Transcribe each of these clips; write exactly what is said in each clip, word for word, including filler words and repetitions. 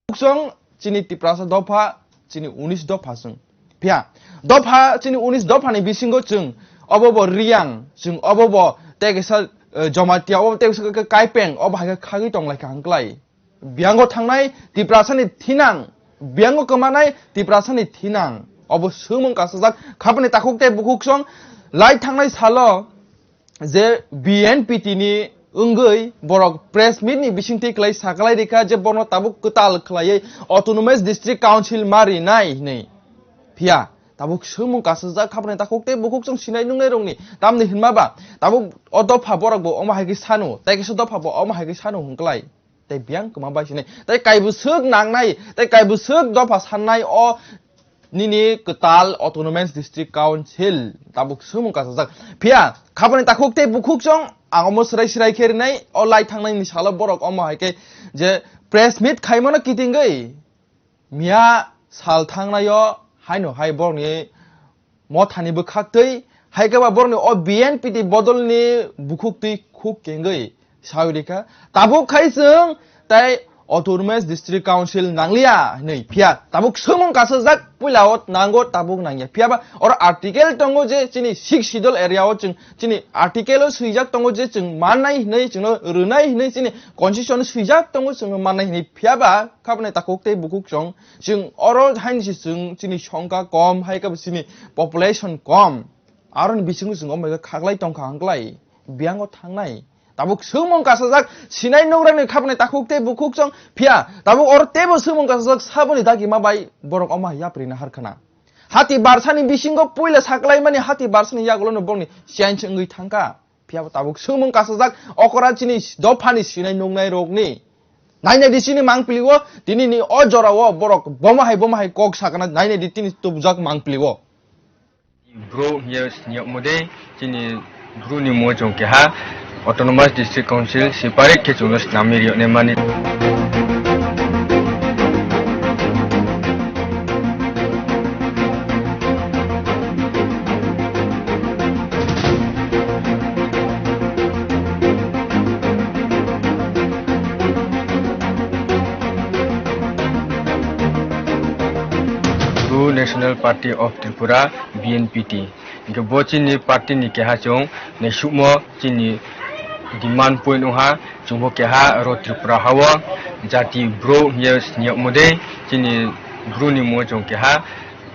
Bukhuk song chini Tiprasa dopha, chini unis dopha song. Phiya, dopha, chini unis dopha ni bisingo chwng obo bo Riyang, chwng obo bo tei kaisa, eh, Jamatia, obo tei kaisa Kaipeng, obo hai khe khagwi tong lai kha hwnkhlai. Biyango thangnai Tiprasani thinang, biyango kwmanai Tiprasani thinang. Obo swngmung kasajak, khapani takhuk tei bukhuk song lai thangnai salo je B N P T ni wngwi borok press meet ni bisingtwi kwlai sakalai rikha je bono tabuk kwtal khwlaiwi Autonomous District Council ma rinai hinwi. Phiya tabuk swngmung kasajak khapani takhuk tei bukhuk song sinai nungnai rokni tamni hinma ba tabuk o dopha borok bo omo hai khe sanu tei kisa dopha bo omo hai khe sanu hwnklai. Tei biyang kwma bai sinai. Tei kaibwswk nangnai, tei kaibwswk dopha sannai o nini kwtal Autonomous District Council tabuk swngmung kasajak. Phiya, khapani takhuk tei bukhuk song, ang omo swrai swrai khe rinai, o lai thangnai ni salo borok omo hai khe je press meet khaimano kitingwi. Miya sal thangnaio haino hai borokni mothani bwkhaktwi, hai khe ba borokni o B N P T bodolni bukhuktwi khuk kengwi sawi rikha. Tabuk khai chwng tai Autonomous District Council nangliya hinwi. Phiya tabuk swngmung kasajak puila o nango, tabuk nangya. Phiya ba oro article tongo je chini Sixth Schedule area o chwng chini article o swijak tongo je chwng mannai hinwi, chwngno rwnai hinwi, chini constitution o swijak tongo chwngno mannai hinwi. Phiya ba khapnai takhuk tei bukhuk song, chwng oro haini se chwng chini songkha kom, hai khe bo chini population kom. Aroni bisingo chwng omai khe khaklai tongkha hwnklai, biyango thangnai. Tabuk swngmung kasajak, sinai nungrani khapnai takhuk tei bukhuk song, phiya tabuk oro teibo swngmung kasajak, saboni dagima bai borok omo hai yapri na harkhana. Hati barsani bisingo puila saklaimani hati barsani yagulono borokni change wngwi thangkha. Phiya bo tabuk swngmung kasajak okora chini dophani sinai nungnai rokni. Nainai di chini mangpili o, tini ni o jora o borok bomo hai bomo hai kok sakana nainai di tini tubujak mangpili o. Bro hiya snyok mode chini bro ni mo chong keha Autonomous District Council separate khe chwngno snamwi riyoknai mani. Bru National Party of Tripura, B N P T. Hingke bo chini party ni keha chwng naisukmo chini demand point wngha, chwngbo keha ro Tripura hao jati bro hiye snyokmo de chini bru ni mo chwng keha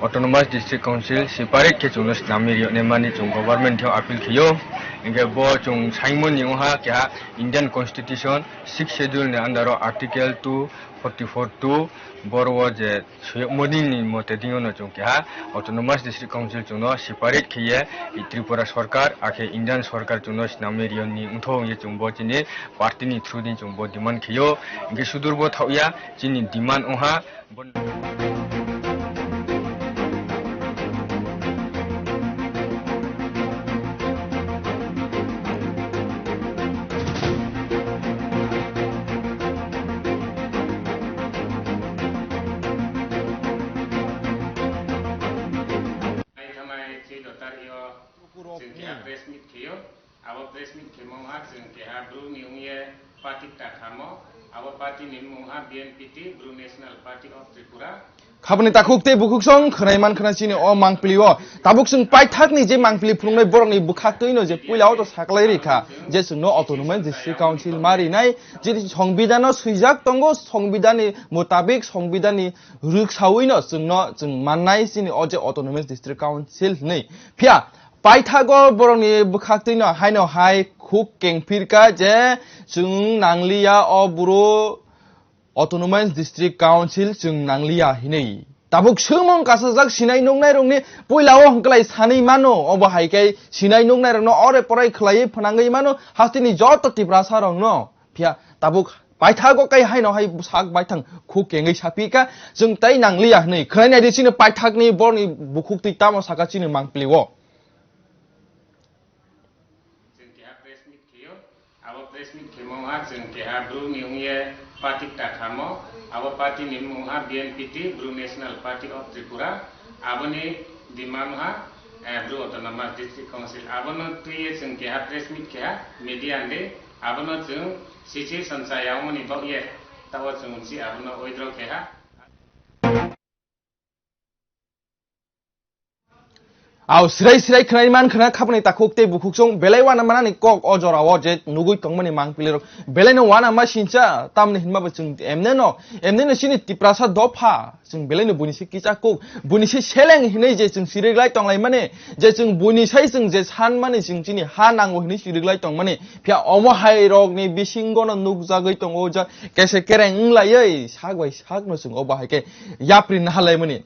Autonomous District Council separate khe chwngno snamwi riyoknai mani chwng government theo appeal khiyo. Hingke bo chwng saimoni wngha keha Indian Constitution Sixth Schedule ni under o Article two forty four two boro o je suyokmoni ni mote dino chwng keha Autonomous District Council chwngno separate khiye Tripura Sarkar akhe Indian Sarkar chwngno snamwi riyoni wngtho wngye chwngbo chini party ni through din chwngbo demand khiyo. Hingke sudur bo thaoya chini demand wngha. Thanai chwi dotar yo chwng keha press meet khiyo. Abo press meet khemo wngha chwng keha bru ni wngye party ta khamo. Abo party ni mung wngha B N P T, Bru National Party of Tripura. Khaboni takhuk tei bukhuk song khwnai man khna chini o mangpili o. Tabuk chwng paithak ni je mangpili phunuknai borok ni bwkhak twi no je puila o to saklai ri kha je chwngno Autonomous District Council ma rinai je songbidano swijak tongo, songbidani mutabik songbidani rwksawi no chwngno chwng mannai chini o je Autonomous District Council hinwi. Phiya paithago borokni bwkhaktwino haino hai khuk kengphirkha je chwng nangliya o buro Autonomous District Council chwng nangliya hinwi. Tabuk swngmung kasajak sinai nuknairokni puilao hwnkhlai sanwi mano, obo hai khe sinai nuknairokno ore porai khwlaiwi phnangwi mano hasteni joto Tiprasarokno. Phiya tabuk paithago kai haino hai sak baithang khuk kengwi saphi kha, chwng tei nangliya hinwi. Khwlai naidi chini paithakni borni bukhuktwi tamo saka chini mangpili o. Chwng keha press meet khiyo. Abo press meet khemo wngha chwng keha bru ni wngye party ta khamo. Abo party ni mung wngha B N P T, Bru National Party of Tripura. Aboni demand wngha, eh, Bru Autonomous District Council. Abono twiye chwng keha press meet keha media ni. Abono chwng sichir sansa yawmani bagye. Tabo chwng si abono withdraw khe ha. Au srai srai khwnai man khwna khapni takhuk tei bukhuk chwng belai wana manani kok o jora o je nugui tongmani mangpili rok belai no wana ma sincha tamni hinma bo chwng emne no emne no chini Tiprasa dopha chwng belai no buini se kicha kuk buini se seleng hinui je chwng siriklai tonglai mani je chwng buini sai chwng je san mani chwng chini ha nango hinui siriklai tongmani phiya omo hai rok ni bisingo no nukjagui tongo ja kese kereng wng laioi sak bai sak no chwng o bahai khe yapri nahalai mani.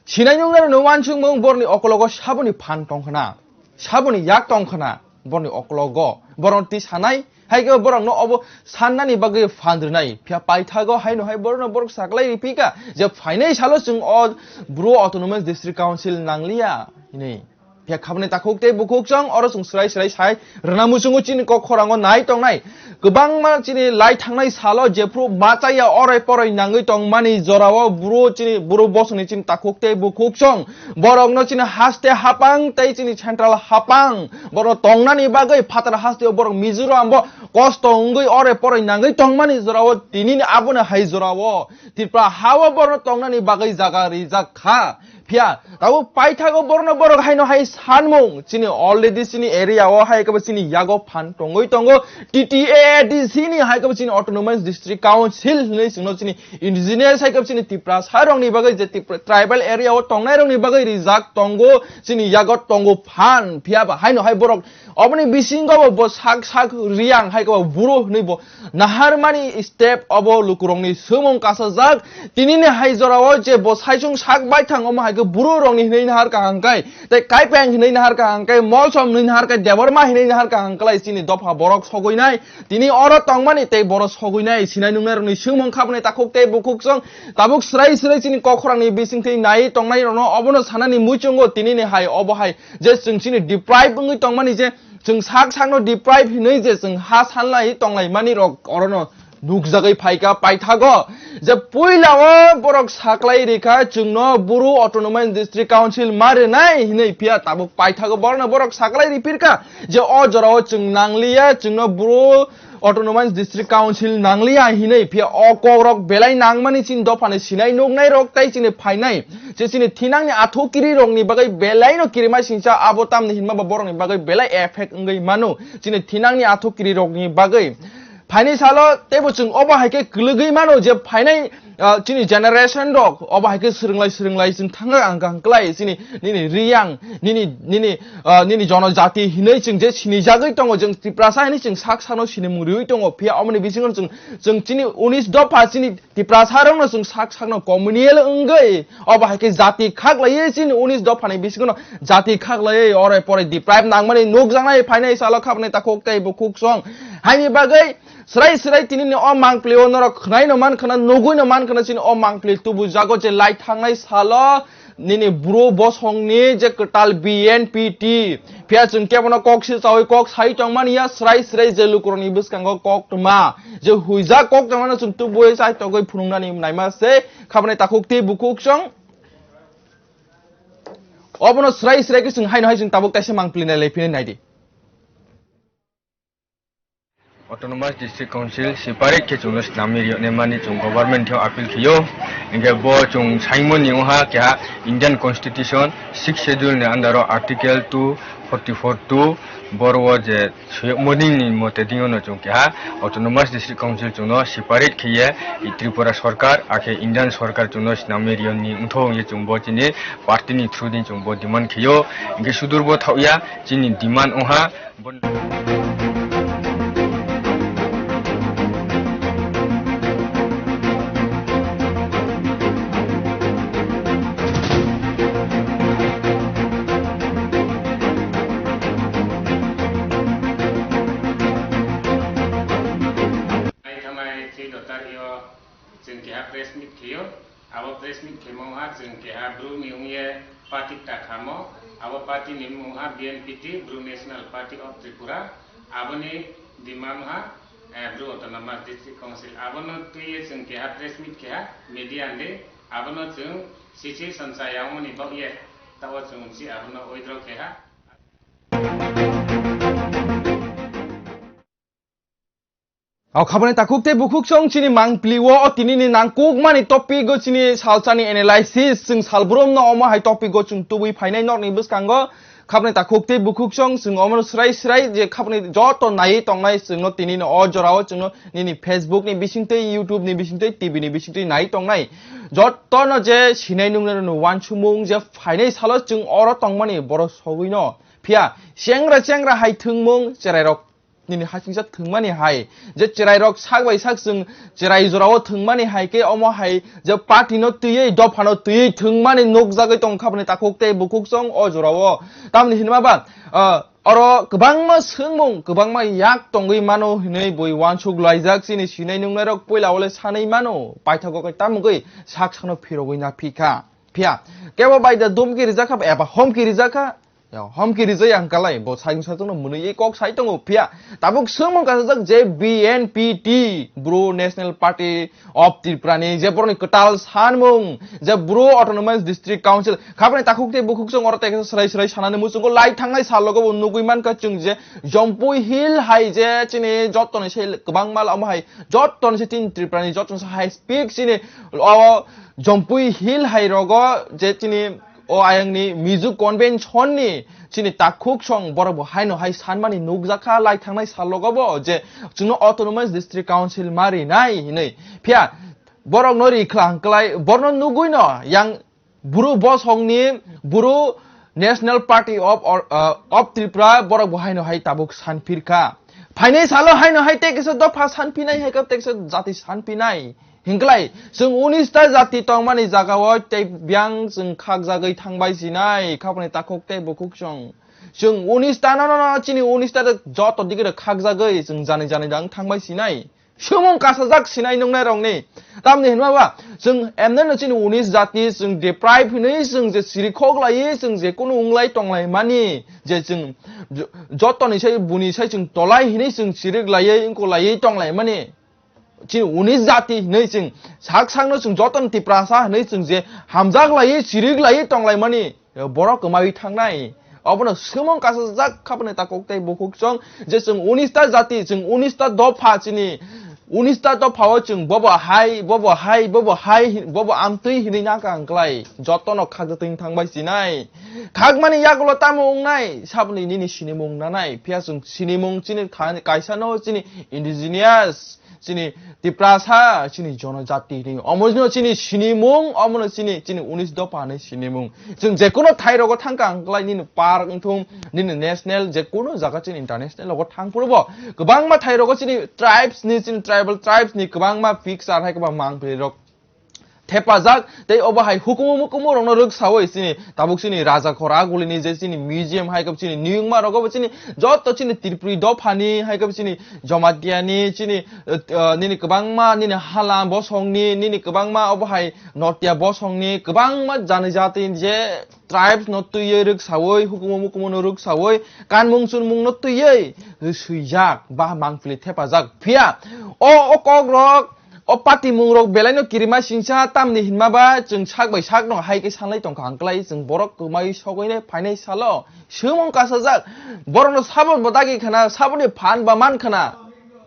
Sinai nung nai no wansuk mung borni okologo saboni phan tong khna, saboni yak tong khna, borni okologo borok twi sanai, hai khe borok no obo sannani bagwi phan rwnai, phiya paithago hai no hai borok no borok saklai riphi kha je phainai salo chwng o bru autonomous district council nangliya hinwi. Phiya khabni takhuk tei bukhuk chwng oro chwng srai srai sai rwna muchungo chini kok khorango nai tongnai. Kwbangma chini lai thangnai salo jephru machaya orai porai nangwi tongmani jorao bru chini bru bosongni chini takhuk tei bukhuk chwng borokno chini haste hapang tei chini central hapang borok tongnani bagwi phatar hasteo borok Mizoram bo kosto wngwi orai porai nangwi tongmani jorao tinini abono hai jorao Tripura hao borok tongnani bagwi jaga rijak kha. Phiya tabuk paithago borno borok haino hai sanmung chini already chini area o hai khe chini yago phan tongwi tongo T T A A D C ni hai khe chini autonomous district council hinwi chwngno chini indigenous hai khe chini Tiprasa rokni bagwi je Tipra tribal area o tongnai rokni bagwi rijak tongo chini yago tongo phan phiya ba haino hai borok oboni bisingo bo bo sak sak riyang hai khe buro hinwi bo naharmani step obo lukurokni swngmung kasajak. Tinini hai jorao je bo saichung sak baithang omo hai khe buro rokni hinwi nahar kaham kai tei kaipeng hinwi nahar kaham kai molsom hinwi nahar kai debbarma hinwi nahar kaham kalai chini dopha borok sogwi nai tini oro tongmani tei borok sogwi nai sinai nungnai rokni swngmung khabni takhuk tei bukhuk chwng tabuk srai srai chini kokhorangni bisingtwi nai tongnai rokno obono sanani muchungo tinini hai obo hai je chwng chini deprive wngwi tongmani je Chwng sak sakno deprive hinwi je chwng ha sanlai tonglaimani rok orono nukjagwi phaikha paithago je puila o borok saklai rikha chwngno buru autonomous district council ma rwnai hinwi phiya tabuk paithago borokno borok saklai ripirkha je o jorao chwng nangliya chwngno buru autonomous district council nangliya hinwi phiya o kokrok belai nangmani chini dophani sinai nuknai rok tei chini phainai je chini thinangni athuk kiri rokni bagwi belai no kirima singcha abo tamni hinma ba borokni bagwi belai effect wngwi mano chini thinangni athuk kiri rokni bagwi. Phaini salo teibo chwng obo hai khe kwlwgwi mano je phainai, ah, chini generation rok obo hai khe swrwnglai swrwnglai chwng thangwi ang kaham kwlai chini nini riyang nini nini, ah, nini jonojati hinwi chwng je sinijagwi tongo chwng Tiprasa hinwi chwng sak sakno sinimung riwi tongo phiya oboni bisingo chwng chwng chini unis dopha chini Tiprasa rokno chwng sak sakno communal wngwi obo hai khe jati khaklaiwi chini unis dophani bisingono jati khaklaiwi orai porai deprive nangmani nukjaknai phainai salo khabnai takhuk tei bukhuk song. Haini bagwi srai srai tinini o mangpili o norok khwnaino man khwna nugwino man khwna chini o mangpili tubujago je lai thangnai salo nini bru bosongni je kwtal B N P T phiya chwng kebono kok se chawi kok sai tongmani ya srai srai je lukurokni bwskango kok tma je huijak kok tongmano chwng tubui chai togwi phunuknani naima se khabnai takhuk tei bukhuk chwng obono srai srai khe chwng haino hai chwng tabuk kaisa mangpili nai lai phini naidi. Autonomous District Council separate khe chwngno snamwi riyoknai mani chwng government theo appeal khiyo. Hinkhe bo chwng saimoni wngha keha Indian Constitution sixth schedule ni under o article two forty four two boro o je suyokmoni ni mote dino chwng keha Autonomous District Council chwngno separate khiye Tripura sorkar akhe Indian sorkar chwngno snamwi riyoni wngtho wngye chwng bo chini party ni through di chwng bo demand khiyo. Hinkhe sudur bo thaohya chini demand wngha. Thanai twi dotar yo. Chwng keha press meet khaio, abo press meet khaima wngkha chwng keha Bru ni wngye party ta khamo, abo party ni bumung wngkha B N P T, Bru National Party of Tripura, aboni demand wngkha, eh, Bru Autonomous District Council. Abono twiwi chwng keha press meet keha media ni, abono chwng situation chaya wngmani bagwi tabo chwng si abono withdraw keha. O khabani takhuk tei bukhuk song chini mangpili o, o tini ni nangkuk mani topic o chini salsa ni analysis chwng salbrum no omo hai topic o chwng tubui phainai nok ni bwskango. Khabani takhuk tei bukhuk song chwng omo no srai srai je khabani joto nai tongnai chwng no tini no o jora o chwng no nini Facebook ni bising tei YouTube ni bising tei T V ni bising tei nai tongnai. Joto no je sinai nungnai no wansumung je phainai salo chwng oro tongmani borok sogwi no. Phiya chengra chengra hai thwngmung cherai rok nini hasingsa thwngmani hai, je chwrairok sak bai sak chwng chwrai jorao thwngmani hai khe omo hai je party no twiwi dopha no twiwi thwngmani nukjagwi tong khabani takhuk tei bukhuk song o jorao. Tamni hinma ba, ah, oro kwbangma swngmung, kwbangma yak tongwi mano hinwi bui wansuk laijak chini sinai nungnairok puila ole sanwi mano, paithago khe tamugwi sak sakno phirogwi na phikha. Phiya kebo bai da dumki rijak kha eba homki rijak kha, Ya, homki rijai ang kalai, bo sayung satung no mwnwi kok sai tongo, phiya tabuk swngmung kasajak je B N P T, Bru National Party of Tripura ni je boroni kwtal sanmung, je Bru Autonomous District Council, khabani takhuk tei bukhuk song oro tei kaisa srai srai sanani muchungo lai thangnai sal logo bo nugwi mankha chwng je Jompui Hill hai je chini jottoni se kwbangma omo hai jottoni se chini Tripura ni jottoni se high speed chini o Jompui Hill hai rogo je chini o ayangni Mizo Convention ni chini takhuk song borok bo haino hai sanmani nukjakha lai thangnai sal logo bo je chwngno Autonomous District Council ma rinai hinwi. Phiya borok no ri khlang klai borno nugwi no yang Bru bosong ni Bru National Party of, or, uh, of Tripura borok bo haino hai tabuk sanphirkha. Phainai salo haino hai tei kisa dopha sanphinai hai khe tei kisa jati sanphinai. Hinklai, chwng unis ta jati tongmani jagao tei biyang chwng khakjagwi thangbai sinai, khabani takhuk tei bukhuk song. Chwng unis ta no, no, no, chini unis ta joto digi rok khakjagwi chwng jani jani dang thangbai sinai. Swngmung kasajak sinai nungnai rokni. Tamni hinma ba, chwng emne no chini unis jati chwng deprive hinwi chwng je sirikhok laiwi chwng je kunu wnglai tonglai mani, je chwng jo-, jotoni sai buni sai chwng tolai hinwi chwng sirik laiwi wngko laiwi tonglai mani. Chini unis jati hinwi chwng sak sakno chwng jotono Tiprasa hinwi chwng je hamjak laiwi, chirik laiwi tonglaimani, borok kwmawi thangnai. Obono swngmung kasajak khabani takhuk tei bukhuk song je chwng unis ta jati, chwng unis ta dopha chini, unis ta dophao chwng bobo hai, bobo hai, bobo hai, bobo amtwi hinwi naka ang klai. Jotono khakjatwi thangbai sinai. Khakmani yagulo tamo wngnai, saboni nini sinimung nanai. Phiya chwng sinimung chini kha-, kaisano chini indigenous chini Tiprasa, chini jonojati hinwi. Omono chini sinimung, omono chini, chini unis dopha hinwi sinimung. Chwng jekuno thai rogo thangkha ang klai nini park wngthung, nini national, jekuno jaga chini international rogo thang phuru bo. Kwbangma thai rogo chini tribes ni, chini tribal tribes ni kwbangma picture hai kwbangma mangpili rok thepajak, tei obo hai hukumu mukumu rokno rwksawi chini tabuk chini Raja Khora Gulini je chini museum hai khe chini niyungma rogo bo chini joto chini Tripuri dophani hai khe chini Jamatia ni chini, eh, eh, nini kwbangma nini hala bosongni nini kwbangma obo hai Notia bosongni kwbangma jani jati je tribes no twiwi rwksawi hukumu mukumu no rwksawi kanmung chunmung no twiwi swijak ba mangpili thepajak phiya o, o kok rok O patimung rok belai no kirima singsa tamni hinma ba chwng sak bai sak no hai khe sanlai tongkha ang klai chwng borok kwmai sogwi nai phainai salo swngmung kasajak borok no sabo bo dagi khana sabo ni phan ba man khana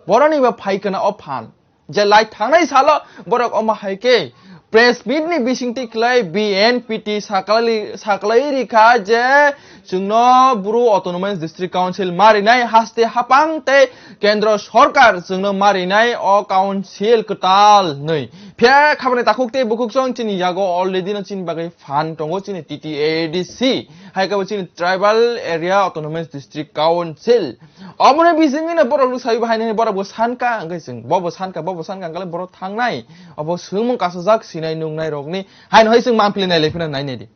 borok ni ba phai khana o phan je lai thangnai salo borok omo hai khe press meet ni bisingtwi khlai B N P T saklai saklai rikha je Chwngno Bru Autonomous District Council marinai haste hapang tei kendro sorkar chwngno marinai o council kwtal nwi. Phiya khabani takhuk tei bukhuk chwng chini yago already no chini bagwi phan tongo chini T T A D C. Hai khe bo chini Tribal Area Autonomous District Council. Omono bisingni no borok rwksai bo haino borok bo sanka hwnkhe chwng bo bo sanka bo bo sanka hwnkhe borok thangnai. Obo swngmung kasajak sinai nungnai rokni haino hai chwng mampli nai lephina nai nai di.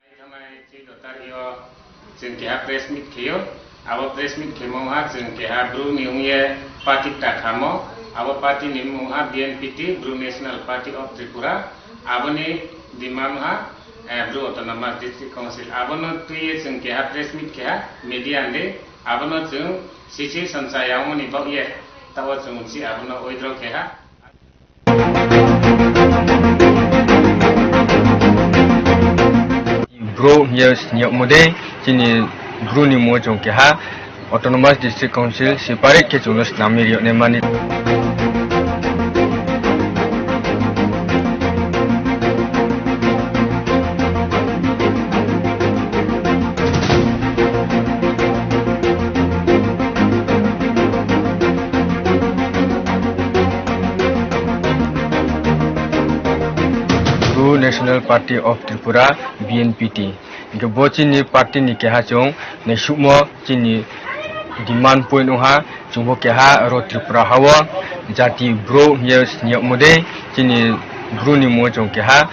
Thanai chwi dotar yo chwng keha press meet kheyo. Abo press meet khemo ha chwng keha Bru ni wngye party ta khamo. Abo party ni mung ha B N P T, Bru National Party of Tripura. Aboni demand ha, eh, Bru Autonomous District Council. Abono twiye chwng keha press meet keha media ni. Abono chwng sisi sansa yamoni bagye. Tawo chwng si abono withdraw keha. Bru hiya siyok mode chini Bru ni mo chong keha Autonomous District Council separate khe chwngno snamwi riyoknai mani. Bru National Party of Tripura, B N P T. Hingke bo chini party ni keha chwng naisukmo chini demand point wngha, chwngbo keha ro Tripura hao jati bro hiye siyokmo de chini bru ni mo chwng keha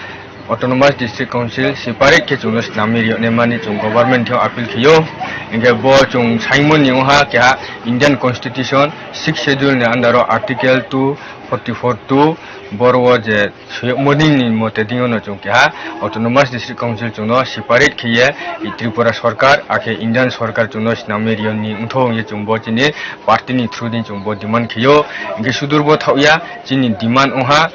Autonomous District Council separate khe chwngno snamwi riyoknai mani chwng government theo appeal khiyo. Hingke bo chwng saimoni wngha keha Indian Constitution sixth schedule ni under o article two forty four two boro o je suyokmoni ni mote dino chwng keha Autonomous District Council chwngno separate khiye Tripura Sarkar akhe Indian Sarkar chwngno snamwi riyoni wngtho wngye chwng bo chini party ni through din chwng bo demand khiyo. Hingke sudur bo thaoya chini demand wngha.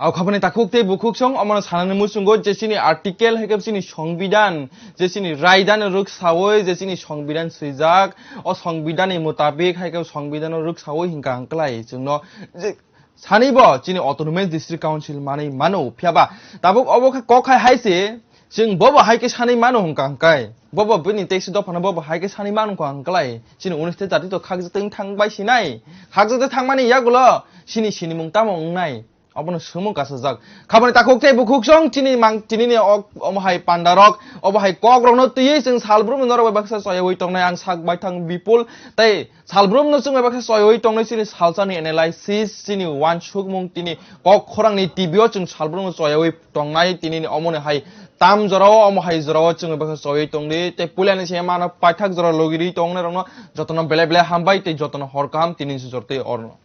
Au khabani takhuk tei bukhuk song omono sanani muchungo je chini article hai khe chini songbidan, je chini raidano rwksawi je chini songbidan swijak, o songbidanni mutabik hai khe songbidano rwksawi hinkha hwnkhlai chwngno je sanibo chini Autonomous District Council manwi mano. Phiyaba tabuk obo khe kok hai hai se, chwng bobo hai khe sanwi mano hwnkha hwnkhe. Bobo bini teksi dophano bobo hai khe sanwi mano hwnkha hwnkhlai. Chini unis te jati to khakjak twi thang bai sinai. Khakjak twi thangmani yagulo chini sinimung tamo wngnai. Obono swngmung kasajak. Khabani takhuk tei bukhuk song chini mang, chini ni ok, omo hai pandarok, obo hai kokrokno twiwi chwng salbrumno norok bai baksa choyawi tongnai. Ang sak baithang Bipul tei salbrumno chwng bai baksa choyawi tongnai chini salsani analysis, chini uansukmung, chini kok khorangni T V o chwng salbrumno choyawi tongnai. Tini ni omoni hai tam jorao, omo hai jorao chwng bai baksa choyawi tongdi. Tei puilani se mano paithak jora logiri tongnai rokno jotono belai belai hambai tei jotono hor kaham tini se jortwi orno.